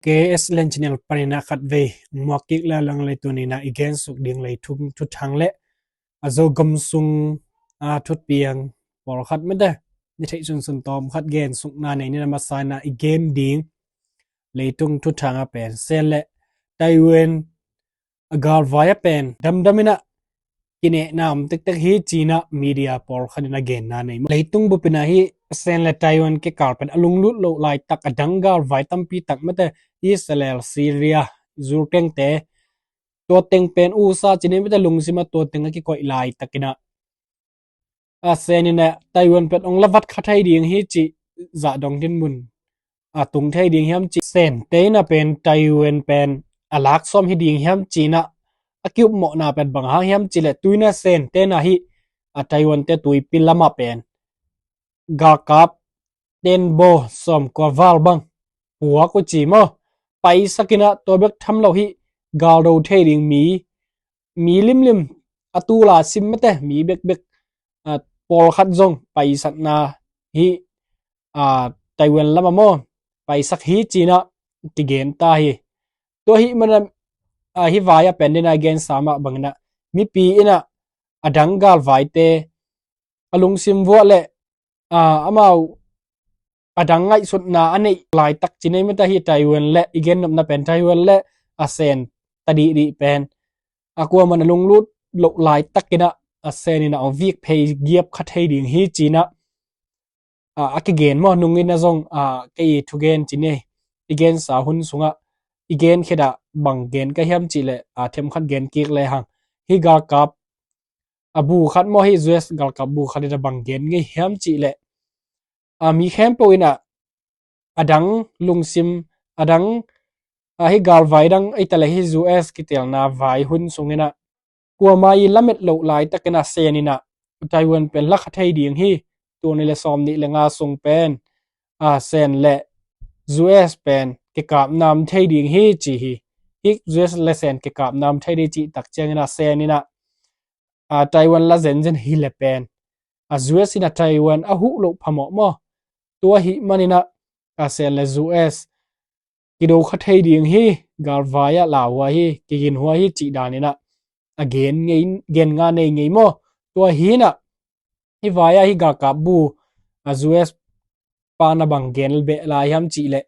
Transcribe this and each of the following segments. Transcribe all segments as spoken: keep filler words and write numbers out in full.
K S Lian Channel panin a khatvei muak kik le lang lei tuninah i gensuk ding leitung thuthang le a Zogam sung a thutpiang pawlkhat mete ni theih sunsun tawm khat gensukna nei nina masa inah i gen ding leitung thuthang a pen Sen le Taiwan a galvai a pen damdam inah kinehna om tektek hi cinah media pawlkhat in a genna nei maw. Leitung bupinah hi Sen le Taiwan kikal pen a lunglut loh laitak a dang galvai tampi tak mete Israel, Syria, Zurkengte, tua teng pen usa cini mete lungsima tua teng a kikoih laitakinah a Sen inah Taiwan pen ong lavat kha thei ding hi cih zah dong dinmun a tung thei ding hiam cih Sente inah pen Taiwan pen a laksawm hi ding hiam cinah a kiupmawhna pen bang hang hiam cih le tuina Sente inah hi a Taiwan te tuipi lamah pen galkap tenbaw sawmkua val bang puak uh ci maw. Paisak inah tua bek tham lo hi galdo thei ding mi mi limlim a tula sim mete mi bekbek a pawlkhat zong paisakna hi a Taiwan lama maw paisak hi cinah kigen ta hi. Tua hi mana a hi vai a pen dena gensa mah banginah mipi inah a dang galvaite a lungsim vuah le a amau a dang ngaihsutna a neih laitak cinei mete hi Taiwan le i gennopna pen Taiwan le a Sen tadihdih pen a kuaman a lunglut loh laitakinah a Sen inah a vik phei giap kha thei ding hi cinah a kigen maw. Nungin a zong a kei thugen cinei i gensa hun sungah i gen khitah bang gen ka hiam cih le a themkhat gen kik le hang hi galkap a bu khat maw hi U S galkap bu khat inah bang gen ngei hiam cih le a mi khempeuh inah a dang lungsim a dang a hi galvai dang eita le hi U S kitelna vai hun sunginah kuama i lamet loh laitakinah Sen inah Taiwan pen lakha thei ding hi. Tuni le sawm nih le nga sung pen a Sen le U S pen kikapnam thei ding hi ci hi. Hi U S le Sen kikapnam thei ding cih tak cianginah Sen inah a Taiwan la zenzen hi le pen a U S inah Taiwan a huh loh phamawh maw. Tua hi maninah a Sen le U S kido kha thei ding hi. Galvai ah lauhuai hi, kigin huai hi cih daninah a gen ngei gen nga nei ngei maw. Tua hinah hi vai ah hi galkap bu a U S pana bang gen beh lai hiam cih le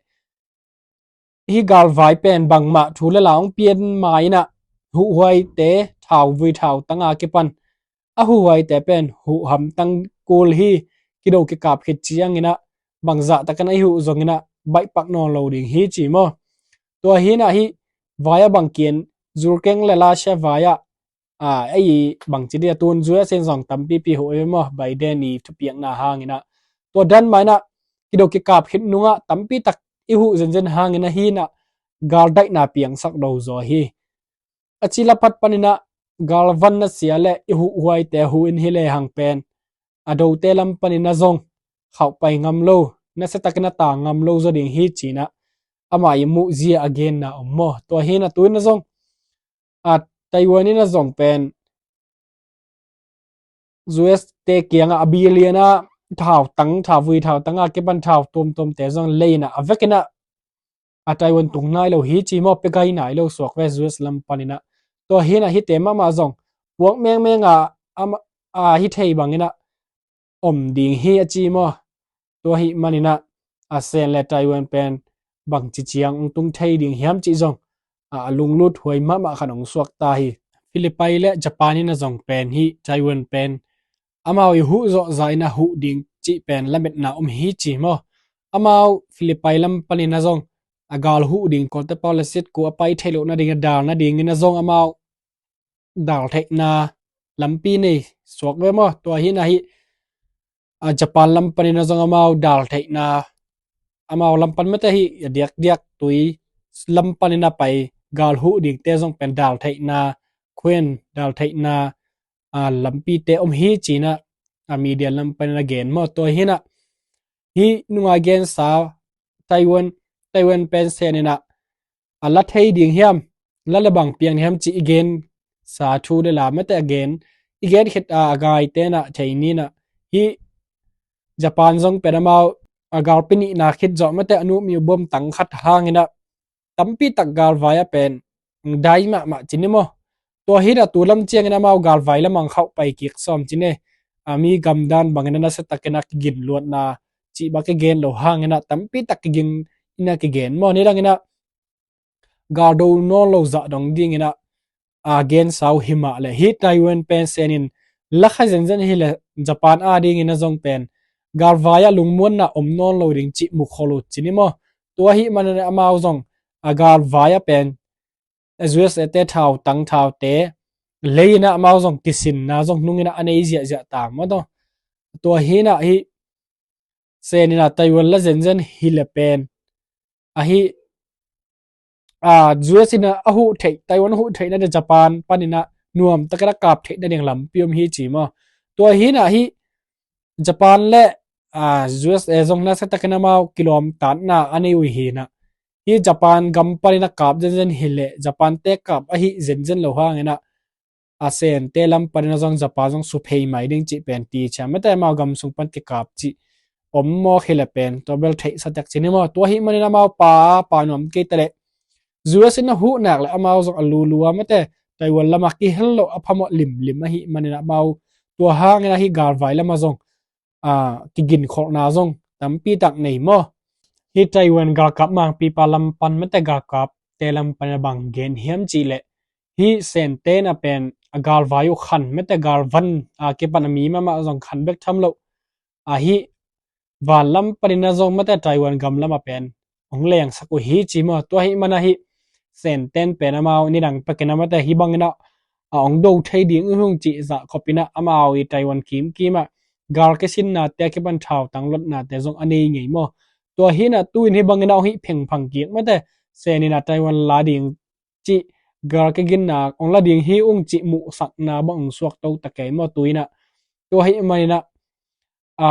hi galvai pen bangmah thu le la ong pian mainah huhhuaite thau vui thau tanga kipan a huhhuaite pen huh hamtang kul hi. Kido kikap khit cianginah bangzah takin a i huh zonginah baihpak nawn lo ding hi ci maw. Tua hinah hi vai a bang kian Zurkeng le Lasia vai ah a ei bangci dia tun U S in zong tampipi huh ei maw Biden i thupiakna hanginah tua dan mainah kido kikap khit nungah tampi tak i huh zenzen hanginah hinah galdaihna piangsak do zaw hi. A ci lapat paninah galvan nasia le i huhhuaite huh in hi lehang pen a dote lam paninah zong khauhpai ngam lo nasia takin a ta ngam lo zaw ding hi cinah amah i muhzia a genna om maw. Tua hinah tuinah zong a Taiwan inah zong pen U S te kiangah a billion a thau tang thau vui thau tanga kipan thau tuamtuamte zong leinah a vekinah a Taiwan tung nai lo hi ci maw. Pia gai nai lo suak ve U S lam paninah. Tua hinah hite mahmah zong puak mengmenga a hi thei banginah om ding hi a ci maw. Tua hi maninah a Sen le Taiwan pen bangci ciang ong tung thei ding hiam cih zong a lunglut huai mahmah khan ong suak ta hi. Philippi le Japan inah zong pen hi Taiwan pen amau i huh zawhzah inah huh ding cih pen lametna om hi ci maw. Amau Philippi lam paninah zong a gal huh ding kolte pau le sitku a pai theih loh nading a dal nadingin a zong amau dal theihna lampi nei suak ve maw. Tua hinah hi a Japan lam paninah zong amau dal theihna amau lam pan mete hi a diakdiak tui lam paninah pai gal huh dingte zong pen dal theihna khuen dal theihna a lampite om hi cinah a media lam paninah gen maw. Tua hinah hi nunga gensa Taiwan Taiwan pen Sen inah a la thei ding hiam la le bang piang hiam cih i gensa thu le la mete a gen i gen khit a a gaite inah thei ninah hi Japan zong pen amau a galpi nihna khit zawh mete a nuhmi uh bom tang khat hanginah tampi tak galvai ah pen dai mahmah ci ni maw. Tua hi a tu lam ciangin amau galvai lamah khauh pai kik sawm ci ni. A mi gamdan bangin a nasiatakin a kigin luatna cih bang kigen lo hangin a tampi tak kiging in a kigen maw. Nidangin a galdo nawn lo zah dong dingin a, a gensa uh hi mah le. Hih Taiwan pen Sen in la khai zenzen hi le Japan a dingin a zong pen galvai ah lungmuanna om nawn lo ding cih mu khol uh ci ni maw. Tua hi manin amau zong a galvai ah pen U S A te thautang thaute lei in a amau zong kisinna zong nungin a a nei ziahziah ta maw taw. Tua hi a hih Sen in a Taiwan la zenzen hi le pen a hih a, U S in a a huh theih, Taiwan a huh theihna te Japan panin a nuam takin a kap theihna ding lampi om hi ci maw. Tua hi a hih Japan le, a, U S A zong nasiatakin amau kilawmtatna a nei uh hi a. Hih Japan gam panin a kap zenzen hi le Japan te kap ahi zenzen lo hangin a a Sente lam panin a zong Japan zong suphei mai ding cih pen ti ciam mate amau gam sung pan kikap cih om mawk hi le pen tua bel theihsa tek ci ni maw. Tua hi manin amau pa, pa nuam kei ta le U S in a huh nak le amau zong a lulu a mate Taiwan lamah kihel lo a phamawh limlim ahi manin amau tua hangin a hih galvai lamah zong a, kiginkholhna zong tampi tak nei maw. Hih Taiwan galkap mangpipa lam pan mate galkapte lam pan a bang gen hiam cih leh hih Sente in a pen a galvai uh khan mate galvan a kipan a mi mahmah zong khan bek tham lo. A hih van lam panin a zong mate Taiwan gam lam a pen hong lengsak uh hi ci maw. Tua hi man a hih Senten pen amau nidang pekin a mate hih bangin a, a hong do thei ding uh hung cih zah khopin a amau i Taiwan kimkim ah gal kisinnate a kipan thautang lotnate zong a nei ngei maw. Tua hi a tu in hih bangin a hong hih phengphang kik mate Sen in a Taiwan la ding cih gal kiginna hong la ding hi ung cih muhsakna bang hong suak to ta kei maw tu in a. Tua hi manin a, a,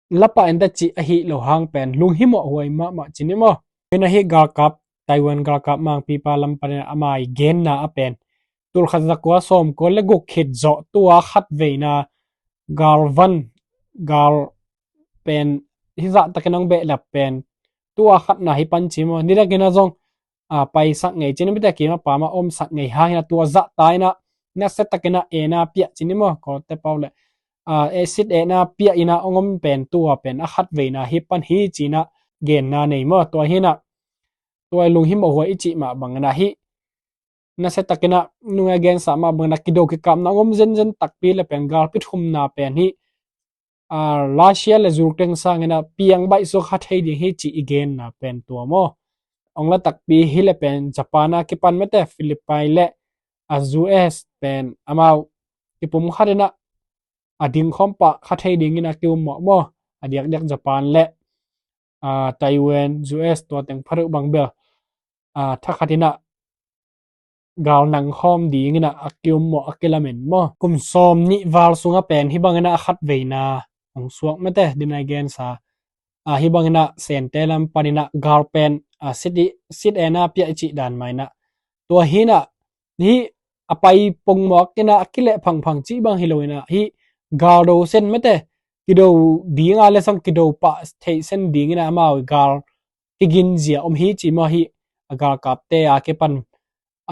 lapa enta cih ahi lo hang pen lunghimawh huai mahmah ci ni maw. Ina hih galkap, Taiwan galkap mangpipa lam panin a mai genna a pen tulkhat zakua sawmkua le guk khit zawh tua khat veina galvan gal pen hizah takin hong behlap pen tua khatna hi pan ci maw. Nidakin a zong a, paisak ngei ci ni mate kima pama omsak ngei hangin a tua zah ta in a nasia takin a ena piah ci ni maw Kawlte pau le. A, esit ena piah in a hong om pen tua pen a khat veina hi pan hi ci in a genna nei maw. Tua hi a tua i lunghimawh huai i cih mah bangin a hih nasia takin a nung a gensa mah bangin a kido kikapna hong om zenzen takpi le pen galpi thumna pen hih a, Russia le Ukraine sangin a piang baih suak kha thei ding hi cih i genna pen tua maw. Hong la takpi hi le pen Japan a kipan mate Philippine le a U S pen amau kipum khat in a a dingkhawm pah kha thei dingin a kiummawh maw. A diakdiak Japan le a, Taiwan, U S tua teng pha deuh bang bel a, thakhat in a gal nang khawm dingin a, a kiummawh a kilamen maw. Kum sawm nih val sungah pen hih bangin a a khat veina hong suak mate dinai gensa. A, hih bangin a Sente lam panin a gal pen a, sit i, sit ena piah i cih dan mah in a. Tua hi a hih a pai pongmawk in a a kileh phangphang cih bang hi lo in a hih galdo sen mate kido dinga le sang kido pah theih sen dingin a amau i gal kiginzia om hi ci maw hih a galkapte a kipan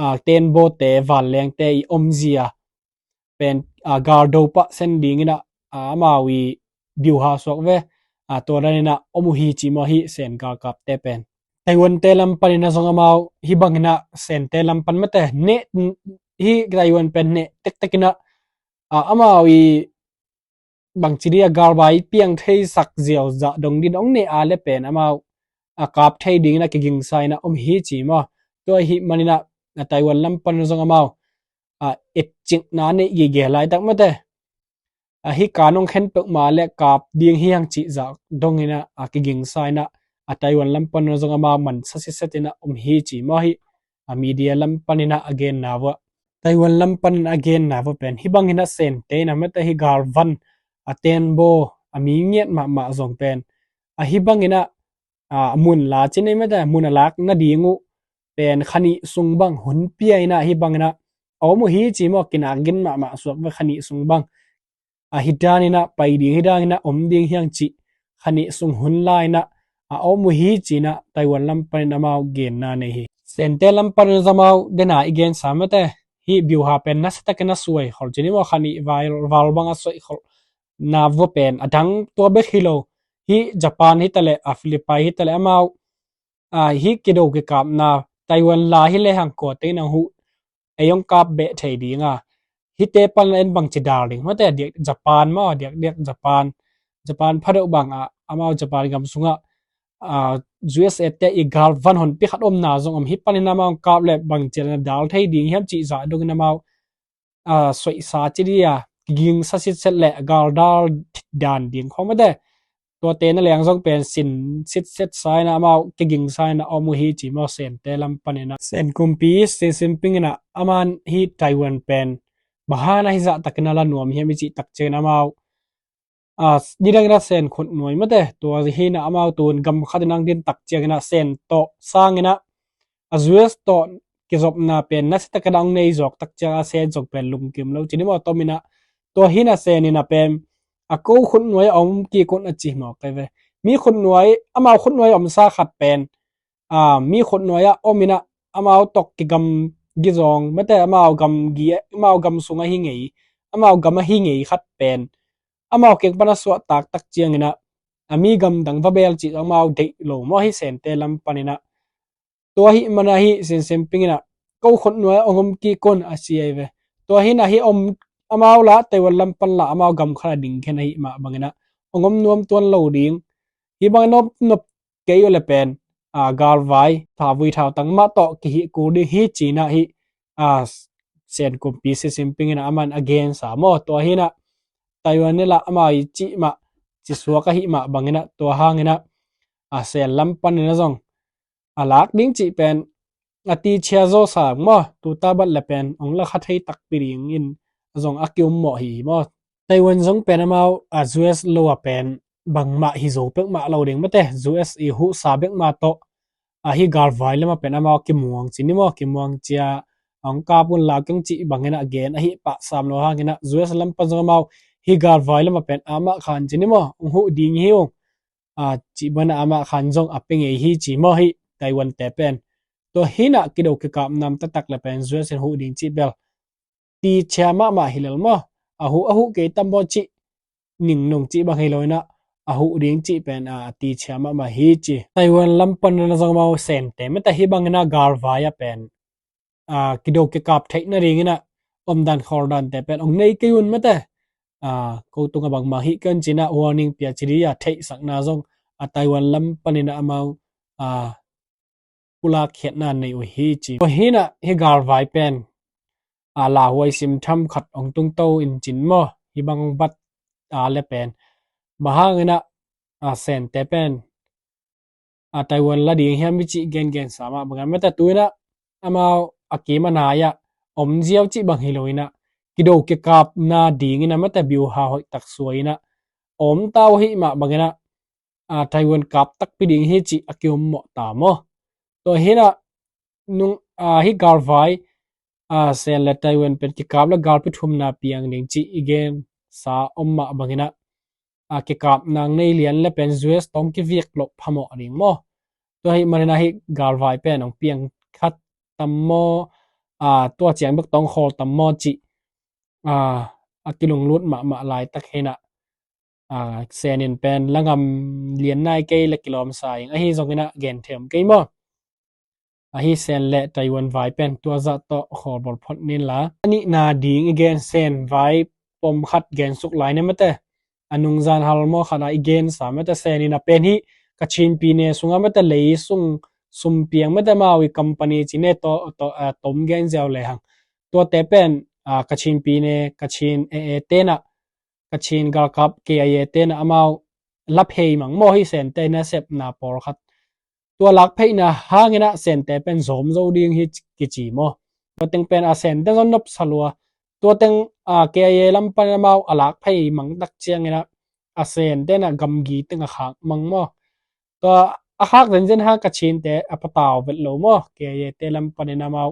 a, tenbawte vanlengte i omzia pen a, galdo pah sen dingin a, a, amau i biuha suak ve a, tua danin a om uh hi ci maw hih Sen galkapte pen. Taiwante lam panin a zong amau hih bangin a Sente lam pan mate neh hih Taiwan pen neh tektekin a, a, amau i bangci dia galvai piang theisak ziau zah dong din hong neh a le pen amau a kap thei dingin a kigingsa in a om hi ci maw. Tua hi manin a Taiwan lam pan zong amau a etcikna a neih gige laitak mate a hih kan hong khen peuhmah le kap ding hi hang cih zah dongin a kigingsa in a Taiwan lam pan zong amau man sasiset in a om hi ci maw hih a media lam panin a a genna vua. Taiwan lam panin a genna vua pen hih bangin a Sente in a mate hih galvan a tenbaw a mi ngiat mahmah zong pen a hih bangin a, a, mun la ci nei mate mun a lak nading uh pen kha nih sung bang hun pia in a hih bangin a a om uh hi ci maw kinak gin mahmah suak ve kha nih sung bang. A hih danin a pai ding hih danin a om ding hi hang cih kha nih sung hun la in a a om uh hi ci-in ah Taiwan lam panin amau genna nei hi. Sente lam panin amau dena i gensa mate, hih biuha pen nasiatakin a suai khol ci ni maw, kha nih val, val bang a suai khol na vua pen a dang tua bek hi lo. Hih Japan hi taleh, a Philippines hi taleh amau, a, hih kido kikapna Taiwan la hi lehang kua teng nang huh ei hong kap beh thei ding a. Hihte pan en bangci dal ding mate, diak Japan maw, diakdiak Japan, Japan phadeuh bang a, amau Japan gam sungah, a, U S A te i gal van honpi khat omna zong om, hih panin amau hong kap leh bangci na dal thei ding hiam cih zah dongin amau, a, soihsa ci dia, kigingsa sitset leh gal dal dan ding khawng mate. Tuate na leng zong pen sin sitset sa in ah amau kigingsa in ah om uh hi ci maw, Sente lam panin ah. Sen kumpi Xi Jinping in ah aman hih Taiwan pen bang hang a hih zahtakin a la nuam hiam i cih tak ciangin amau, a, nidangin a Sen khutnuai mate, tua hi in ah amau tun gam khatin hong din tak ciangin ah Sen tawh sangin ah a U S tawh kizopna pen nasiatakin a hong nei zawk tak ciang a Sen zong pen lungkim lo ci ni maw, tom in ah. Tua hi in ah Sen in ah pen a ko khutnuai a om kik un a ci mawk kei ve. Mi khutnuai, amau khutnuai a omsa khat pen, a, mi khutnuai ah om in ah amau tawh kigamgi zawng mate, amau gamgi, amau gam sung ahi ngei, amau gam ahi ngei khat pen amau kiang pan a suahtak tak ciangin ah a mi gamdang va beel cih amau deih lo maw, hih Sente lam panin ah. Tua ahih manin ah hih Xi Jinping in ah ko khutnuai ah hong om kik un a ci ahi ve. Tua hi in ah hih om, amau la, Taiwan lam pan la, amau gam khat a ding khen ahih mah bangin ah hong om nuam tuan lo ding. Hih bangin nop, nop kei uh leh pen, a, galvai, thavui thautang mah tawh kihih kul ding hi ci-in ah hih, a, Sen kumpi Xi Jinping in ah aman a gensa maw. Tua hi in ah Taiwan in lah amau i cih mah, ci suak ahih mah bangin ah, tua hangin ah, a, Sen lam panin ah zong a lak ding cih pen a tichia zawsa maw, tuta bat leh pen hong la kha thei takpi dingin zong a kiummawh hi maw. Taiwan zong pen amau, a, U S lo a pen bangmah hi zo peuhmah lo ding mate, U S i huhsa bekmah tawh, a, hih galvai lamah pen amau kimuang ci ni maw, kimuang cia, hong kap un la keng cih bangin ah gen ahih pah sam lo hangin ah U S lam pan zong amau hih galvai lamah pen amah khan ci ni maw, hong huh ding hi ung, a, cih bangin ah amah khan zong a pia ngei hi ci maw, hih Taiwan te pen. Tua hi in ah kido kikap nam taktak leh pen U S in huh ding cih bel tichia mahmah hi lel maw. A huh, a huh kei tam maw cih, ningnung cih bang hi lo in ah, a huh ding cih pen, a, a tichia mahmah hi ci. Taiwan lam panin ah zong amau Sente mate hih bangin ah galvai ah pen, a, kido kikap theih nadingin ah omdan khawldante pen hong nei kei un mate. A, ko tungah bangmah hih kei un ci-in ah warning pia ci dia, theihsakna zong a Taiwan lam panin ah amau, a, pulak khiatna nei uh hi ci. Tua hi in ah hih galvai pen, a, lauhuai simtham khat hong tungto in cin maw, hih bang hong bat a leh pen bang hangin ah, a, Sente pen, a, Taiwan la ding hiam i cih gengensa mah bangin ah mate, tu in ah amau a kim a nai ah om ziau cih bang hi lo in ah kido kikapna dingin ah mate, biuha hoihtak suai in ah om ta uh ahih mah bangin ah, a, Taiwan kap takpi ding hi cih a kiummawh ta maw. Tua hi in ah nung, a, hih galvai, a, Sen leh Taiwan pen kikap leh galpi thumna piang ding cih i gensa om mah bangin ah, a, kikapna nei lian leh pen U S tawh kiviak loh phamawh ding maw. Tua ahih manin ah hih galvai pen hong piang khat tam maw, a, tua ciang bek tawh hong khawl tam maw cih, a, a kilunglut mahmah laitak hi in ah, a, Sen in pen la ngam lian nai kei leh kilawmsa ing, ahi zongin ah gen them kei maw. Ahi, Sen leh Taiwan vai pen tua zah tawh khawlbawl phot ni in la. A nihna ding i gen Sen vai pom khat gen suk lai ni mate. A nungzan hal maw khat ah i gensa mate, Sen in a pen hih Kachin pi ne sungah mate, lei sung sum piang mate, amau i company ci ne tawh, tawh, a, tom gen ziau lehang. Tuate pen, a, Kachin pi ne, Kachin A A te in ah, Kachin galkap K I A te in ah amau la phei mang maw, hih Sente nasepna pawlkhat. Tua lak pheihna hangin ah Sente pen zawm zo ding hi kici maw. Tua teng pen a Sente zong nopsa lua. Tua teng, a, K I A lam pan amau a lak phei mang tak ciangin ah a Sente in ah gamgi teng a khak mang maw. Tua a khak zenzen hang Kachinte a patau vet lo maw. K I A te lam panin amau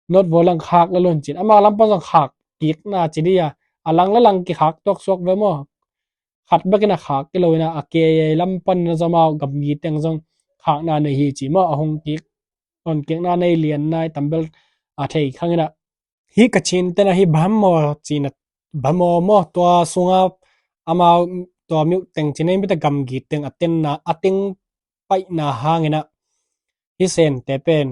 North Voi lang khak la lun cin, amau lam pan zong khak kikna ci dia, a lang le lang kikhak tuaksuak ve maw. khat bekin a khak kei lo in ah, a K I A lam panin a zong amau gamgi teng zong khakna nei hi ci maw, a hong kik, hong kikna nei lian nai tam bel a thei khang in ah, hih Kachin ten ah hih Bhamo ci in ah, Bhamo maw, tua sungah amau tua Myone teng ci in ah, hih beta gamgi teng a tenna, a teng paihna hangin ah, hih Sente pen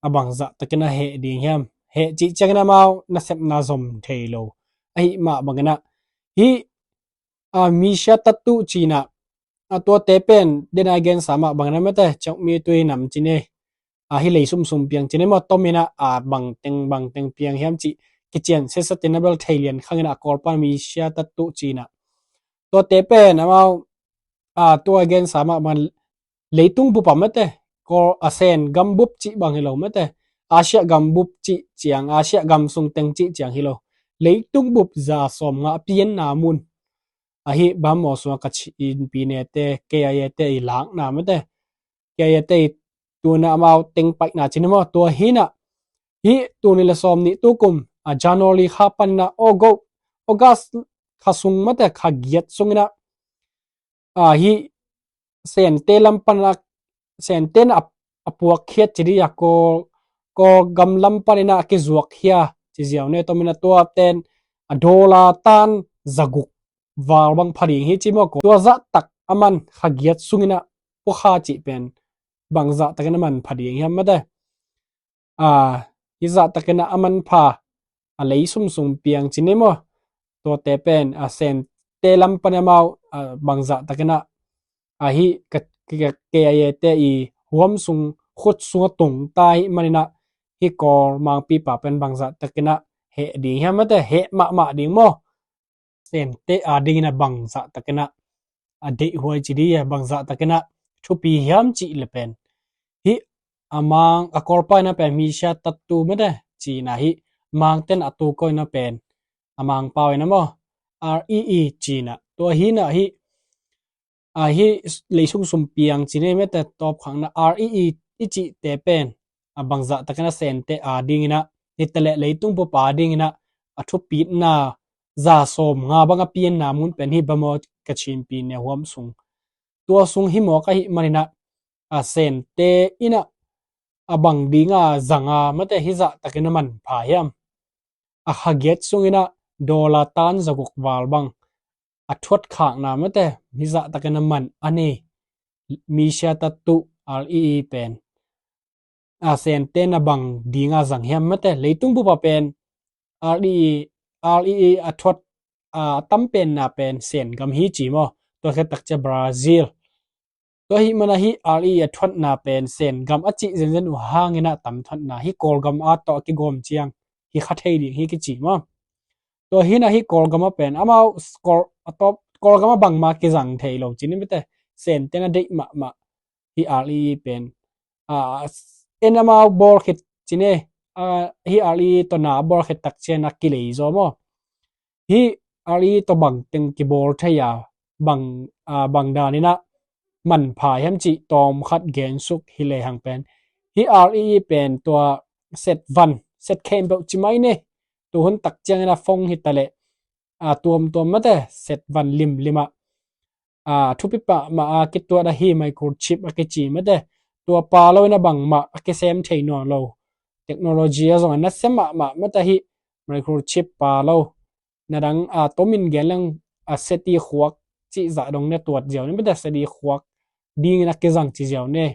a bangzah takin a heh ding hiam? Heh cih ciangin amau nasepna zom thei lo ahih mah bangin ah, hih, a, Misia Tatu ci in ah, a, tuate pen, den a gensa mah bangin ah mate, Chokmyotui nam ci in ah, a, hih lei sumsum piang ci in ah maw, tom in ah, a, bangteng, bangteng piang hiam cih kician siasia in a bel thei lian khang in ah, a Kawlpa Misia Tatu ci in ah, tuate pen amau, a, tua gensa mah bangin leitung bup ah mate, Kawl, a, Sen gam bup cih bang hi lo mate, Asia gam bup cih ciang, Asia gam sung teng cih ciang hi lo, leitung bup za sawmnga a pianna mun ahi Bhamo sungah Kachinpi nete, K I A te i lakna mate, K I A te i tun ah amau teng paihna ci in ah maw, tua hi in ah, hih tul nih le sawmnih tu kum, a, January kha panin ah August, August kha sung mate, kha giat sungin ah, a, hih Sente lam panin ah, Sente in a, a puakkhiat ci ding a, Kawl, Kawl gam lam panin ah a kizuakkhia ci ziau ne, tom in ah tua ten a dollar tan zaguk val bang pha ding hi ci maw. Tua zahtak a man kha giat sungin ah pua kha cih pen bangzah takin a manpha ding hiam mate? A, hih zah takin ah a manpha, a, lei sumsum piang ci in ah maw, tuate pen, a, Sente lam panin amau, a, bangzah takin ah, a, hih ka, ka, ka, K I A te i huam sung, khut sungah tung ta ahih manin ah, hih Kawl mangpipa pen bangzah takin a heh ding hiam mate, heh mahmah ding maw? Sente adingin a bangzah takin a, a deihhuai ci ding a, bangzah takin a thupi hiam cih le pen, hih a Mang, a Kawlpa in a pen Misia Tatu mate ci in a, hih Mangten a tu ko in a pen, a Mangpau in a maw, R E E ci in a, tua hi in a hih, a, hih lei sumsum piang ci in a, mate, tawpkhakna R E E i cihte pen, a, bangzah takin a Sente adingin a, hi ta leh leitung bup adingin a, a thupitna za sawmnga bang a pianna mun pen hih Bhamo Kachinpi ne huam sung, tua sung hi mawk ahih manin a, a, Sente in a, a bang ding a zang a, mate, hih zah takin a manpha hiam? A kha giat sungin a dollar tan zaguk val bang a thuat khakna, mate, hih zah takin a man a nei Misia Tatu R E E pen, a, Sente in a bang ding a zang hiam, mate? Leitung bup a pen R E E, R E E a thuat, a, a tam penna pen Sen gam hi ci maw? Tua khit tak ciang Brazil. Tua ahih manin a hih R E E a thuatna pen Sen gam a cih zenzen uh hangin a tam thuatna, hih Kawlgam a tawh a kigawm ciang hi kha thei ding hi kici maw? Tua hi in a hih Kawlgam a pen amau Kawl, a tawp, Kawlgam a bangmah kizang thei lo ci in, mate, Sente in a deih mahmah hih R E E pen, a, en amau bawl khit ci in, a, hih R E E tawh na a bawl khit tak ciang a kilei zaw maw? Hih R E E tawh bangteng kibawl thei a, bang, a, bang danin a manpha hiam cih tawm khat gensuk hi lehang pen, hih R E E pen tua set van, set khempeuh ci mai ni. Tu hun tak ciangin a phone hi ta leh, a, tuamtuam, mate, set van limlim a, a, thupi mahmah a kituat ahi microchip a kici, mate, tua pha loin a bangmah a kisem thei nawn lo. Technology a zong a nasia mahmah, mate, hih microchip pha lo. Na dang, a, tomin gen leng, a, seti khuak cih zah dong na tuat ziau ni, mate, seti khuak dingin a kizang ci ziau ni.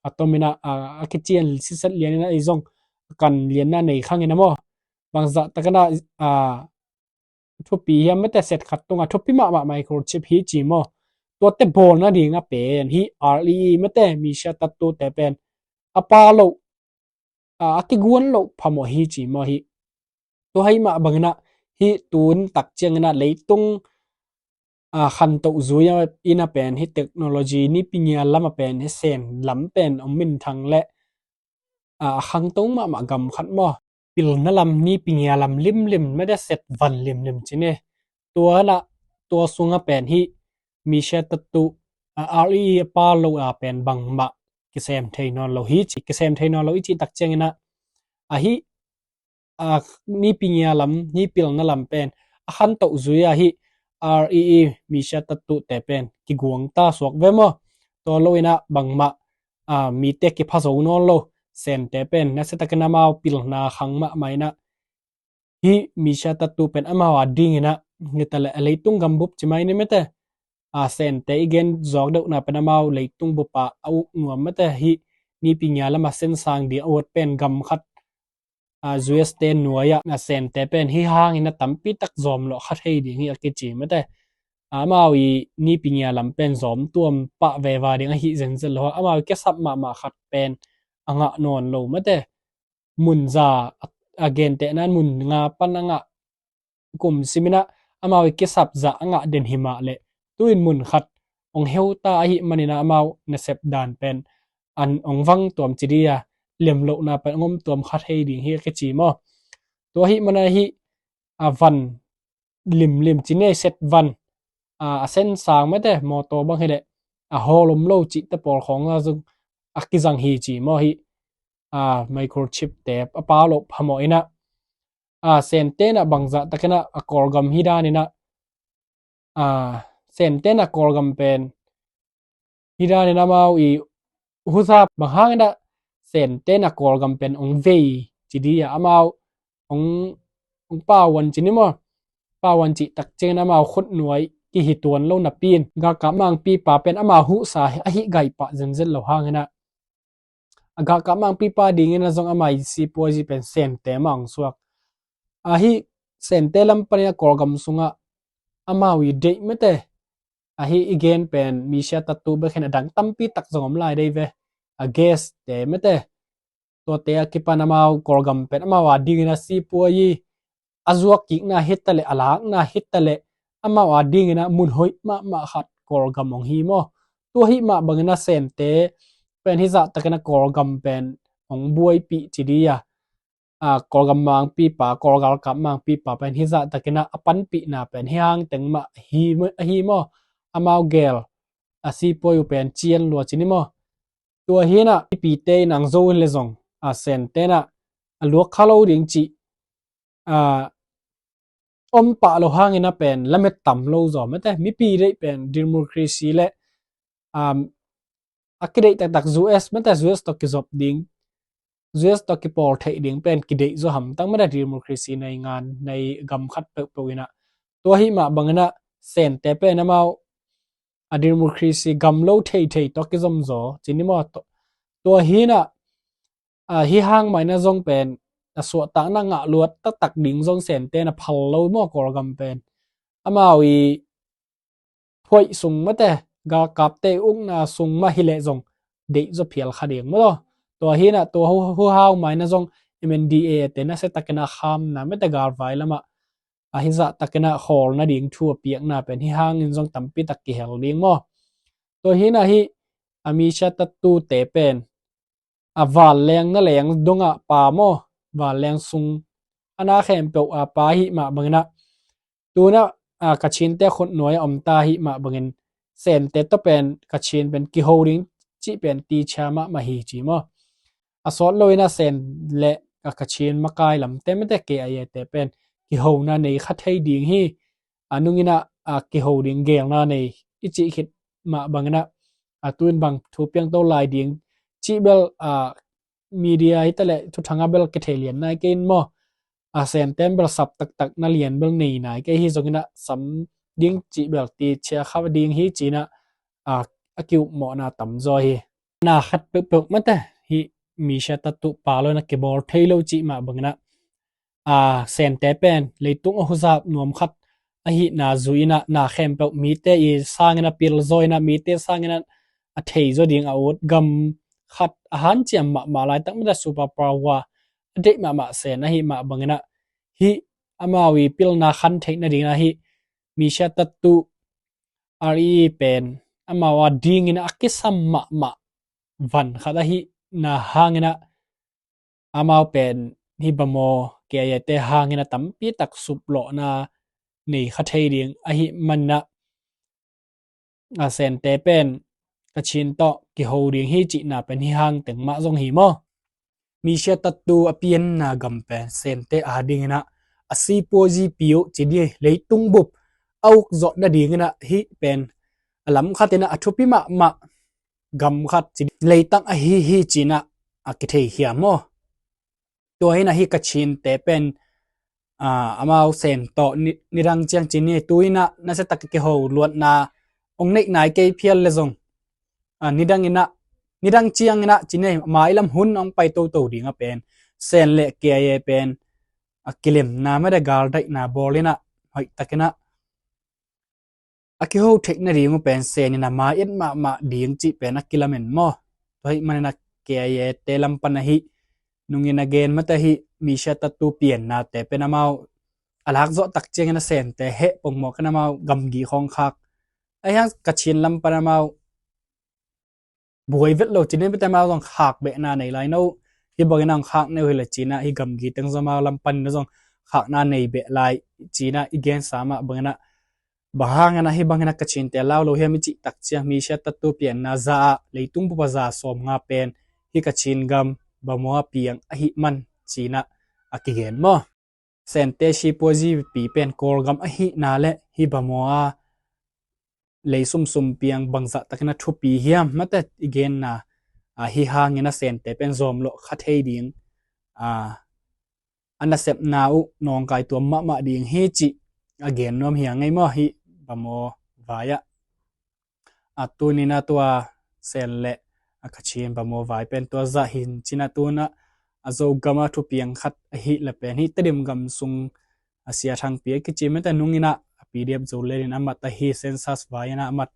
A tomin a, a, a kician siset lianin a, i zong kan lianna nei khangin a maw? Bangzah takin a, a, thupi hiam, mate, set khat tungah thupi mahmah microchip hi ci maw? Tuate bawl nading a pen hih R E E, mate, Misia Tatu te pen a pha lo, a, a kiguan loh phamawh hi ci maw hih? Tua ahih mah bangin a hih tun tak ciangin a leitung, a, khantoh zui a in a pen hih technology, nipi ngia lam a pen hih Sen lam pen om minthang leh, a, a khangto mahmah gam khat maw? Pilna lam, nipi ngia lam limlim, mate, set van limlim ci ni. Tua in a, tua sung a pen hih Misia Tatu, a, R E E a pha lo a pen bangmah kisem thei nawn lo hi ci, kisem thei nawn lo i cih tak ciangin a, a hih, a, nipi ngia lam, ni pilna lam pen a khantoh zui a hih, R E E Misha Tattoo te pen kiguang ta suak ve maw. Tua lo inah bangmah a, mite kipha zo nawn lo. Sente pen nasia takin amau pilna khang mahmah inah, hih Misha Tattoo pen amau a dinginah, nita le a leitung gambup ci mai ni mete. A, Sente i gen zawk deuhna pen amau leitung bupa a uk nuam mete. Hih Nipi Ngia lama sensang ding a ut pen gam khat, a, U S te nuai-ah a Sente pen hih hangin a tampi tak zawm lawh kha thei ding hi a kici mete. Amau i Nipi Ngia lam pen zawm tuam pah veva ding ahi zenzen lo. Amau i kisap mahmah khat pen a ngah nawn lo mete. Mun za a, a gentehna in mun nga pan a ngah kum siminah amau i kisap zah a ngah den hi mah leh, tuin mun khat hong heuta ahi maninah amau nasep dan pen an hong vang tuam ci dih a, lemlohna pen hong om tuam kha thei ding hi a kici maw. Tua ahi mana hih a van limlim ci ni, set van, a, a sensang mete, mawtaw bang hileh a hawl om lo cihte pawl khawng a zong a kizang hi ci maw. Hih a, microchip te a pau loh phamawh inah, a, Sente inah bangzah takinah a Kawlgam hi daninah, a, Sente inah Kawlgam pen hi daninah amau i huzap bang hanginah Sente inah Kawlgam pen hong vei ci dih a, amau hong, hong pauan ci ni maw. Pauan cih takciangin amau khutnuai kihi tuan lo napi-in galkap mangpipa pen amau huhsa ahi gaipah zenzen lo hanginah, a galkap mangpipa dingin a zong amah i sipuazi pen Sente mah hong suak. Ahi Sente lam panin a Kawlgam sungah amau i deih mete, ahi i gen pen Misha Tattoo bek hin a dang tampi tak zong om lai dei ve. A gas te mete, tuate a kipan amau Kawlgam pen amau a dingin a sipuazi a zuak kikna hitaleh, a lakna hitaleh, amau a dinginah mun hoih mahmah khat Kawlgam hong hi maw. Tua hih mah bangin a Sente pen hizah takin a Kawlgam pen hong buaipih ci dih a, a, Kawlgam mangpipa, Kawlgalkap mangpipa pen hizah takinah a panpihna pen hih hang teng mah hi, ahi maw. Amau gel a sipuai uh pen cian lua ci ni maw. Tua hinah mipite in ang zo in le zong a Sente inah a luak kha lo ding cih, a, om pah lo hangin a pen lamet tam lo zaw mete. Mipi deih pen democracy le, um, a kideih taktak U S mete, U S tawh kizop ding, U S tawh kipawl theih ding pen kideih zaw hamtang mete, democracy nei ngan, nei gam khat peuhpeuh inah. Tua hih mah banginah Sente pen amau a democracy gam lo theithei tawh kizom zaw ci ni maw. Tua hinah, a, hih hang mah inah zong pen a suahtakna ngah luat taktak ding zong Sente inah phal lo maw Kawlgam pen. Amau i phuaih sung mete, galkapte ukna sung mah hileh zong deih zaw phial kha ding maw. Tua hinah tua hu, hu hau mah inah zong M N D A te nasia takinah khamna mete galvai lamah a hizah takinah khawl nading thu a piakna pen hih hangin zong tampi tak kihel ding maw. Tua hinah hih a Misha Tattoo te pen a vanleng na leng dongah pa maw, vanleng sung a na khempeuh a pa hih mah banginah tunah, a, Kachinte khutnuai a omta hih mah bangin Sente tawh pen Kachin pen kiho ding cih pen tichia mahmah hi ci maw. A sawt loinah Sen le a Kachin makai lamte mete K I A te pen kihona nei kha thei ding hi. A nunginah a kiho ding gelna nei i cih khit mah banginah a tuin bang thu piangto lai ding cih bel, a, media hitaleh thuthanga bel kithei lian nai kei in maw. A Sente in bel sap taktak na lian bel nei nai kei hi zonginah sam ding cih bel tichia kha ding hi cinah, a, a kiuhmawhna tamzaw hi. Na khat peuhpeuh mate hih Misha Tattoo pa lo inah kibawl thei lo cih mah banginah, a, Sente pen leitung a huzap nuam khat ahihna zui inah na khempeuh mite i sangin a pilzaw inah mite sangin a theizaw ding a ut gam khat a hanciam mahmah laitak mate super power a deih mahmah Sen ahih mah banginah hih amau i pilna khan theih nadinginah hih Misha Tattoo R E E pen amau a dingin a kisam mahmah van khat ahihna hanginah amau pen hih bamaw K I A te hangin a tampi tak suplawhna nei kha thei ding ahih maninah a Sente pen Kachin tawh kiho ding hi cihna pen hih hang teng mah zong hi maw. Misha Tattoo a pianna gam pen Sente a dinginah a sipuazipi uh ci dih leitung bup a uk zawh nadingin ah hih pen a lam khatin ah a thupi mahmah gam khat ci, leitang ahi hi ci-in ah a kitheikhia maw? Tua hi-in ah hih Kachinte pen, aa, amau Sen tawh ni, nidang ciang ci ni, tu-in ah nasia tak a kiho luatna hong neih nai kei phial leh zong, aa, nidang in ah, nidang ciangin ah ci ni, mailam hun hong pai toto ding a pen Sen leh K I A pen a kilemna mah, a galdaihna bawl in ah hoih takin ah a kiho theih nading uh pen Sen in a mai-et mahmah ding cih pen a kilamen maw? Tua ahih manin ah K I A te lam pan ahi, nungin a gen mate ahi, misia tattu piannate pen amau a lak zawh tak ciangin a Sente heh pongmawk in amau gamgi khawng khak. Ahi hang Kachin lam pan amau buai vet lo ci-in ah, bete amau zong khak behna nei lai no. Hih bangin ah hong khak ni uh hi leh ci-in ah, hih gamgi teng zong amau lam panin ah zong khakna nei beh lai ci-in ah i gensa mah bangin ah, bang hangin ah hih bangin ah Kachinte lau lo hiam i cih tak ciang, misia tattu pianna za ah leitung bup ah za sawmnga pen hih Kachin gam Bhamo ah piang ahih man ci-in ah a kigen maw? Sente sipuazipi pen Kawlgam ahihna leh hih Bhamo ah lei sumsum piang bangzah takin a thupi hiam mate i genna, aa, hih hangin a Sente pen zawm lawh kha thei ding, aa, a nasepna uh nawngkai tuam mahmah ding hi cih a gen nuam hi a ngei maw, hih Bhamo vai ah. A tuni-in ah tua Sen leh a Kachin Bhamo vai pen tua zah hi-in ci-in ah tu-in ah a Zogam ah thupiang khat ahih leh pen hih Tedim gam sung a Sia Thangpi a kici mate, nungin ah a P D F Zoland in a mat ahi, census vai in ah a mat.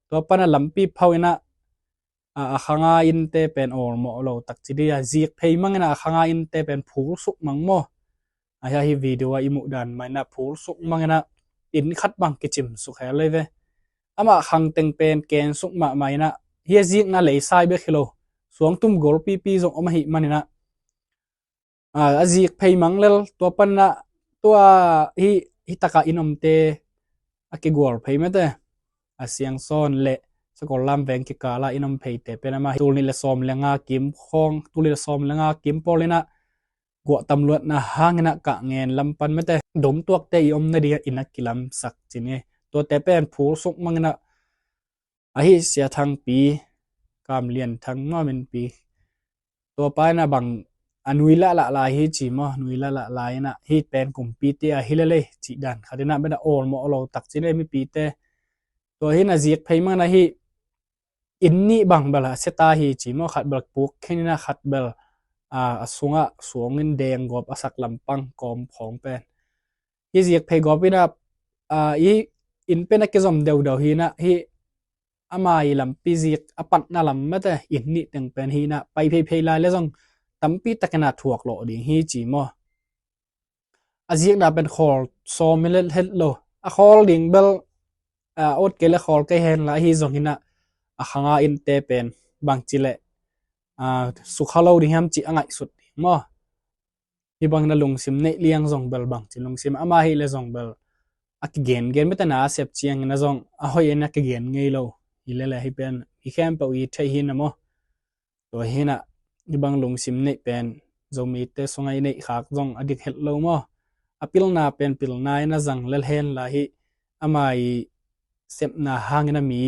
Tua pan a lampi phau in ah, a, a khanga innte pen awlmawh lo tak ci dih a, zik phei mang in ah a khanga innte pen phul suk mang maw? Ahi a, hih video ah i muh dan mah in ah phul suk mang in ah inn khat bang kicim suk hel lei ve. Amah khang teng pen ken suk mahmah in ah, hih a zikna lei sai bek hi lo, suangtum golpipi zong om ahih manin ah, aa, a zik phei mang lel. Tua pan ah tua hih, hih tak ah inn omte a kigual phei mate, a Siangsawn leh Sakollam veng kikal ah inn om pheite pen amah hi. Tul nih leh sawm leh nga kim khawng, tul nih leh sawm leh nga kim pawl in ah guah tam luatna hangin ah kah ngen lam pan mate, dom tuakte i om nading ah inn a kilamsak ci ni. Tuate pen phul suk mang in ah, ahi Sia Thangpi, Kam Lian Thang maw min pi, tua pa in ah bang a nui lahlah lai hi ci maw, nui lahlah lai in ah hih pen kumpite a hi lel ei cih dan khat in ah, bete awlmawh lo tak ci ni mipite. Tua hi-in a zik phei mang in ah hih inn nih bang bel a sia ta hi ci maw, khat bel puk khin in ah, khat bel, aa, a sungah suangin deng gawp a sak lampang kawm khawng pen. Hih zik phei gawp in ah, aa, hih inn pen a kizom deudeu hi-in ah, hih amah i lampi zik a patna lam mate inn nih teng pen hi-in ah pai pheiphei lai leh zong tampi takin ah thuak lawh ding hi ci maw? A zikna pen khawl sawm hi lel het lo. A khawl ding bel, aa, awt kei leh khawl kei hen la, ahi zongin ah a khanga innte pen bangci leh, aa, sukha lo ding hiam cih a ngaihsut ding maw? Hih bangin a lungsim neih liang zong bel bangci lungsim, amah hi leh zong bel a kigengen mate, na a sep ciangin ah zong a hoih in a kigen ngei lo. Hi leh leh hih pen mi khempeuh i theih hi-in ah maw? Tua hi-in ah hih bang lungsim neih pen Zomite sungah i neih khak zong a dik het lo maw? A pilna pen pilna in a zang lel hen la, hih amah i sepna hangin a mi,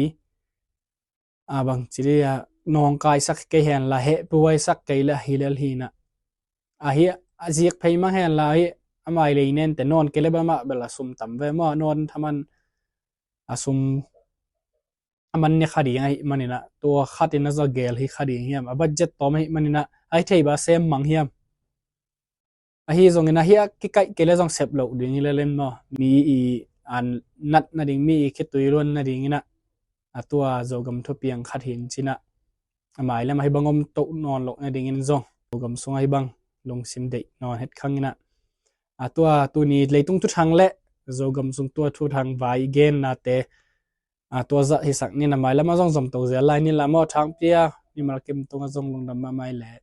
a, bangci dih a, nawngkaisak kei hen la, hehpihhuaisak kei leh hi lel hi-in ah, ahi a zik phei mang hen la, hih amah i lei nente nawn kei leh bel amah bel a sum tam ve maw? Nawn thaman a sum a man ne kha ding ahih manin ah, tua khat in a za gel hi kha ding hiam, a budget tawm ahih manin ah, a hi thei bang sem mang hiam? Ahi zongin ah hih a kikaih kei leh zong sep loh ding hi lel en maw? Mi i, aa, nat nading, mi i khitui luan nadingin ah, a tua Zogam thupiang khat hi-in ci-in ah, a mailam ah hih bang om to nawn loh nadingin zong Zogam sungah hih bang lungsim deih nawn het khang in ah, a tua tuni leitung thuthang leh Zogam sung tua thuthang vai i gennate, aa, tua zah hisak ni, a mailam ah zong zomto zel lai ni la maw? Thangpi a, mimal kim tungah zong lungdam mahmah leh.